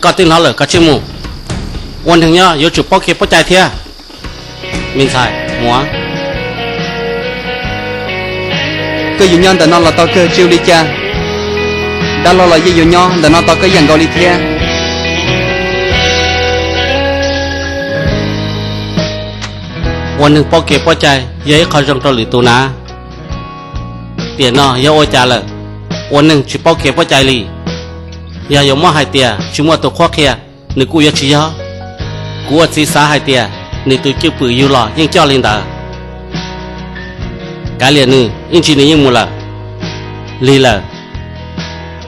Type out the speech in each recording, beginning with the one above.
Koj twb hnov lawm, koj cia li mus. Ua neeg nyob yuav tsum paub kev paub cai thiab. Me ntxhais, mus. Koj yuav nyob ntawm no los tau kawg, tsis ua li cas. Dab laug los yeej yuav nyob ntawm no tau kawg ib yam nkaus li thiab. Ua neeg paub kev paub cai yog ib qho zoo rau lwm tus na. Tiam no yog ua cas lawm? Ua neeg tsis paub kev paub cai li. Yog yuav muab hais tias tsis muaj tus qhuab qhia, nws kuj yuav tsis yog. Kuv ua txiv xav hais tias nws tus cwj pwm yug los yeej coj li ntawd. Kav liam nws, ib ntsis nws yeej mus lawm. Lig lawm,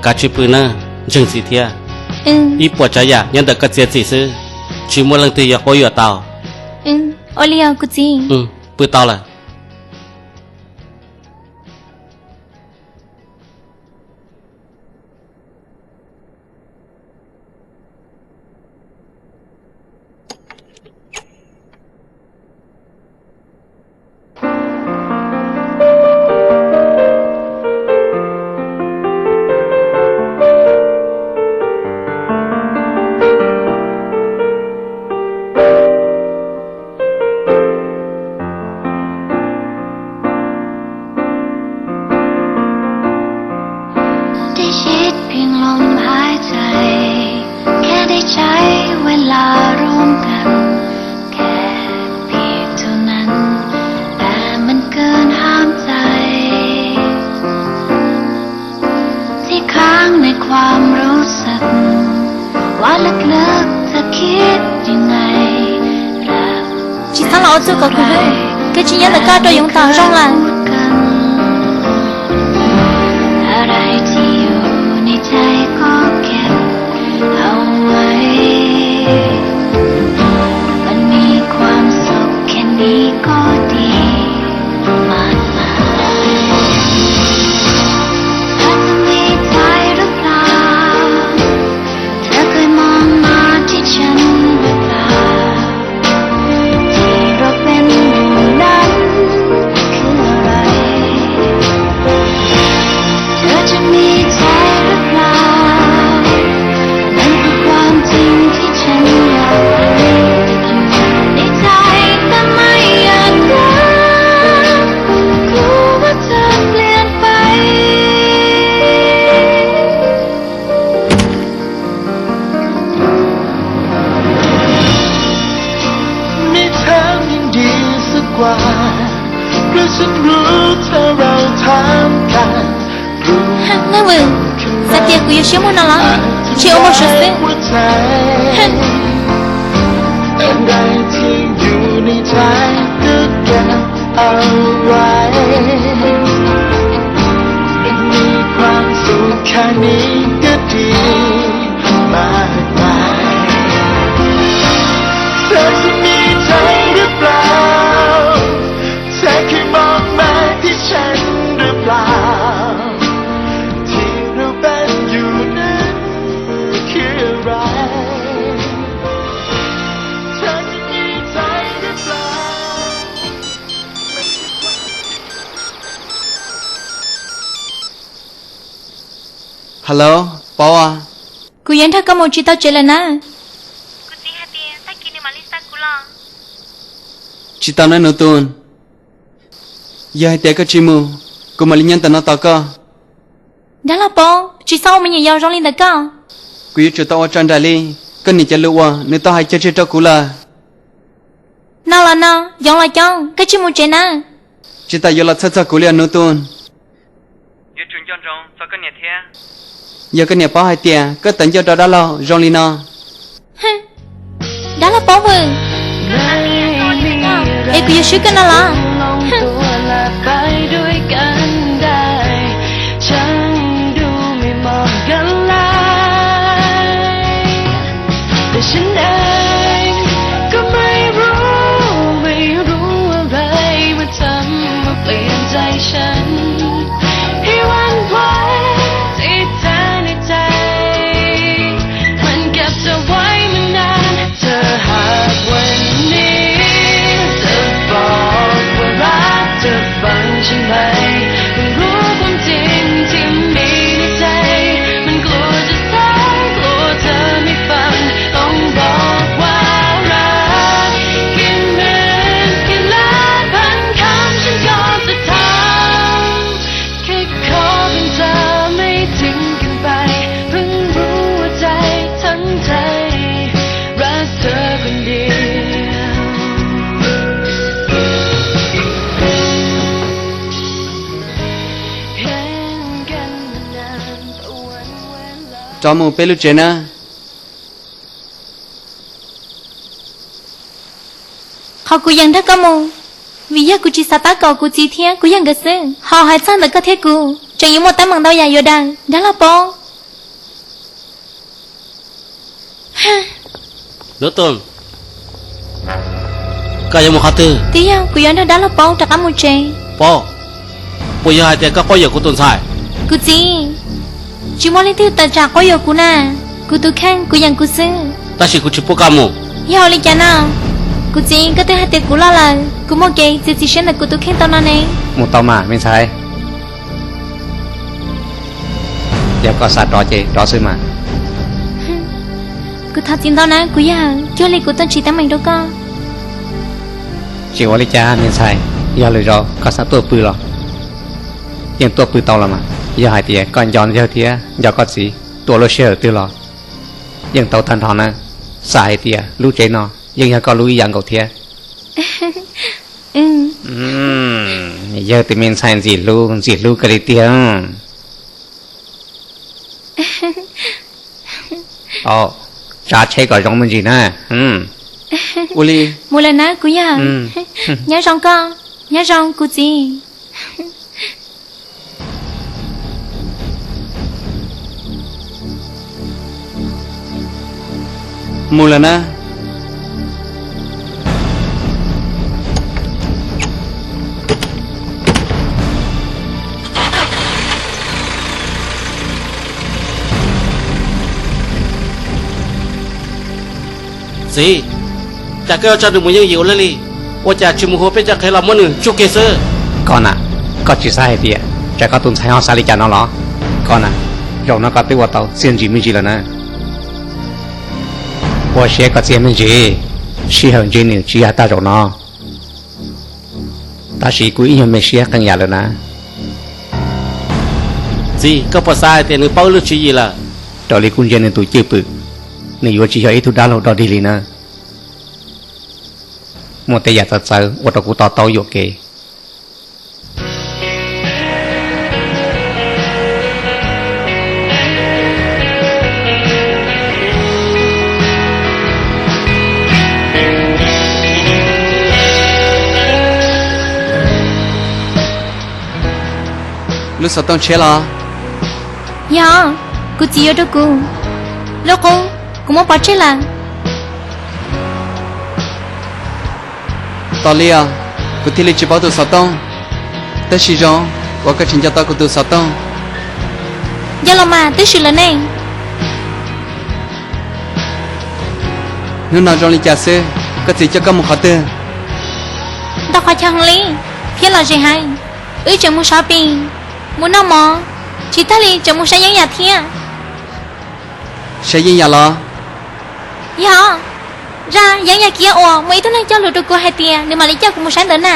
kav tsij pw nawb, ntseeg txiv thiab. Ib puas tsav yam nyob ntawm koj txiav txim xwb, tsis muaj leej twg yuav quab yuam tau. Ua li os kuv txiv. Pw tau lawm.ได้ยินเพียงลมหายใจ แค่ได้ใช้เวลาร่วมกัน แค่เพียงเท่านั้น แต่มันเกินห้ามใจ ที่ค้างในความรู้สึก ว่าลึกๆเธอคิดยังไง Tsis txhob los ua txuj kom kuv hlub, koj tsis nyob ntawm koj rau yoov tom zoo lawm. อะไรที่อยู่ในใจก็เก็บเอาไว้ มันมีความสุขแค่นี้ก็ดีมากมาย เธอจะมีใจหรือเปล่า เธอเคยมองมาที่ฉันหรือเปล่า ที่เราเป็นอยู่นั้นคืออะไร เธอจะมีใจหรือเปล่า นั่นคือความจริงที่ฉันอยากรู้ ติดอยู่ในใจแต่ไม่อยากบอก กลัวว่าเธอเปลี่ยนไป ไม่ถามยังดีสักกว่า เพราะฉันรู้ถ้าเราถามกัน Neb vwm, xav tias kuv yuav siab muag no los? Tsis ua muag suav xwb. อะไรที่อยู่ในใจก็เก็บเอาไว้ มันมีความสุขแค่นี้ก็ดีมากมาย เธอจะมีใจหรือเปล่า เธอเคยมองมาที่ฉันหรือเปล่า ที่เราเป็นอยู่นั้นคืออะไร เธอจะมีใจหรือเปล่า Hello, Paub. Kuv yuav nrog koj mus tsis tau tsev lawm na. Kuv txiv hais tias tag kis nws mam li xa kuv los. Tsis tau nawb Nus Tus. Yog hais tias koj tsis mus, kuv mam li nyob ntawm no tos koj. Dab laug Paub, tsis txhob ua me nyuam yaus zoo li ntawd koj. Kuv yuav tsum tau ua raws nraim li koj niam cov lus uas nws tau hais cog tseg rau kuv lawm. No los no, yoov los coob, koj cia li mus tsev nawb. Tsis tas yuav los txhawj txog kuv li os Nus Tus. Yuav tsum nco ntsoov txog koj niam thiab. Yog koj niam paub hais tias koj tawv ncauj rau dab laug zoo li no. Dab laug Paub vwm, es kuv yuav swb koj no los? แต่ฉันเองก็ไม่รู้ ไม่รู้อะไรมาทำมาเปลี่ยนใจฉัน ให้หวั่นไหว ที่แท้ในใจ มันเก็บเธอไว้มานาน ถ้าหากวันนี้จะบอกว่า Rov mus peb lub tsev na. Qhov kuv yeem nrog koj mus, vim yog kuv tsis xav tab kaum kuv txiv thiab kuv yawg nkawd xwb. Ho hais txog ntawm koj thiab kuv, tseem yuav muaj teeb meem ntau yam yuav daws, dab laug paub. Lub Tooj, koj yuav mus qhov twg? Twb yog kuv yuav nrog dab laug paub rov qab mus tsev. Paub, puas yog hais tias koj quab yuam kuv tus ntxhais? Kuv txiv, tsis muaj leej twg tawm tsam quab yuam kuv na. Kuv tus kheej kuv yeem kuv xwb. Tab sis kuv tsis pub koj mus. Yog ua li cas no? Kuv txiv, koj twb hais tias kuv loj lawm, kuv muaj kev txiav txim siab ntawm kuv tus kheej tau no ne. Mus tau mas me ntxhais. Yog koj xav rov ces rov xwb mas. Kuv thov txim ntau na kuv yawg, cuag li kuv tuaj tsim teeb meem rau koj. Tsis ua li cas me ntxhais, yog lwm zaus koj xav tuaj pw los yeej tuaj pw tau los mas. Yog hais tias koj nco yawg thiab nco koj txiv tuaj lub sij hawm twg los yeej tau tag nrho na. Xav hais tias lub tsev no yeej yog koj lub ib yam nkaus thiab. Yawg tus me ntxhais ntxim hlub, ntxim hlub kawg li tiag. Tsav tsheb kom zoo me ntsis na. Ua li, mus lawm na kuv yawg. Nyob zoo koj, nyob zoo kuv txiv. Mus lawm na. Txiv, cas koj yuav tso nws mus yooj yim ua luaj li? Ua cas tsis mus hu peb cov qhev los muab nws tsuj kiag xwb? Koj na, koj tsis xav hais tias tsam koj tus ntxhais ho xav li cas no los? Koj na, zaum no koj twb ua tau txiaj ntsig me ntsis lawm na. Ua siab koj txiaj me ntsis, sij hawm ntsib nws tsis yog tag zaum no. Tab sis kuv ib nyuag me siab qee yam lawm na. Txiv, koj puas xav hais tias nws paub lub tswv yim lawm? Raws li kuv ntsia nws tus cwj pwm, nws yuav tsis yog ib tug dab laug dog dig li na. Muaj tej yam txawv txawv ua rau kuv to taub yuam kev. Lub xov tooj tshiab los? Yog, kuv txiv yuav rau kuv. Lub qub, kuv muab pov tseg lawm. Tos li os, kuv thiaj li tsis paub tus xov tooj. Tab sis zoo uas koj tsis nco tau kuv tus xov tooj. Yog los mas twb swm lawm ne. Hnub no zoo li cas xwb, koj txiv coj koj mus qhov twg? Ntau qhov chaw heev li, thiab lom zem heev. Wb tseem mus shopping, mus noj mov, tsis tag li tseem mus saib yeeb yam thiab. Saib yeeb yam los? Yog, zaj yeeb yam kiab uas muaj ib tug neeg cog lus rau kuv hais tias nws mam li coj kuv mus saib ntawd na.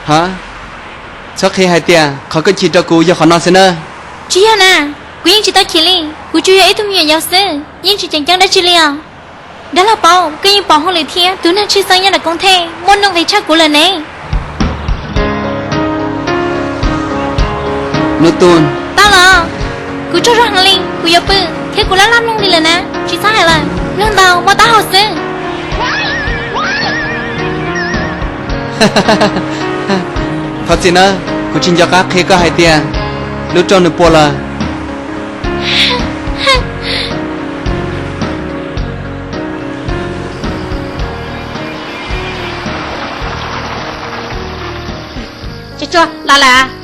Ha, txhob qhia hais tias qhov koj chim rau kuv yog qhov no xwb na. Tsis yog na, kuv yeej tsis tau chim li, kuv tsuas yog ib tug me nyuam yaus xwb, yeej tsis tseem ceeb dab tsi li os. Dab laug paub, koj yeej pom hauj lwm thiab tus neeg tshwj xeeb nyob ntawm koob thaij muaj nuj nqis tshaj kuv lawm ne. Nub Tub. Tau los, kuv tsaug zog heev li, kuv yuav pw thiab kuv laj laj mloog li lawm na, tsis txhob hais lawm, mloog ntau muaj taub hau xwb. Thov txim na, kuv tsis nco qab qhia koj hais tias lub rooj nws puas lawm. Tsuag tsuag los lawm.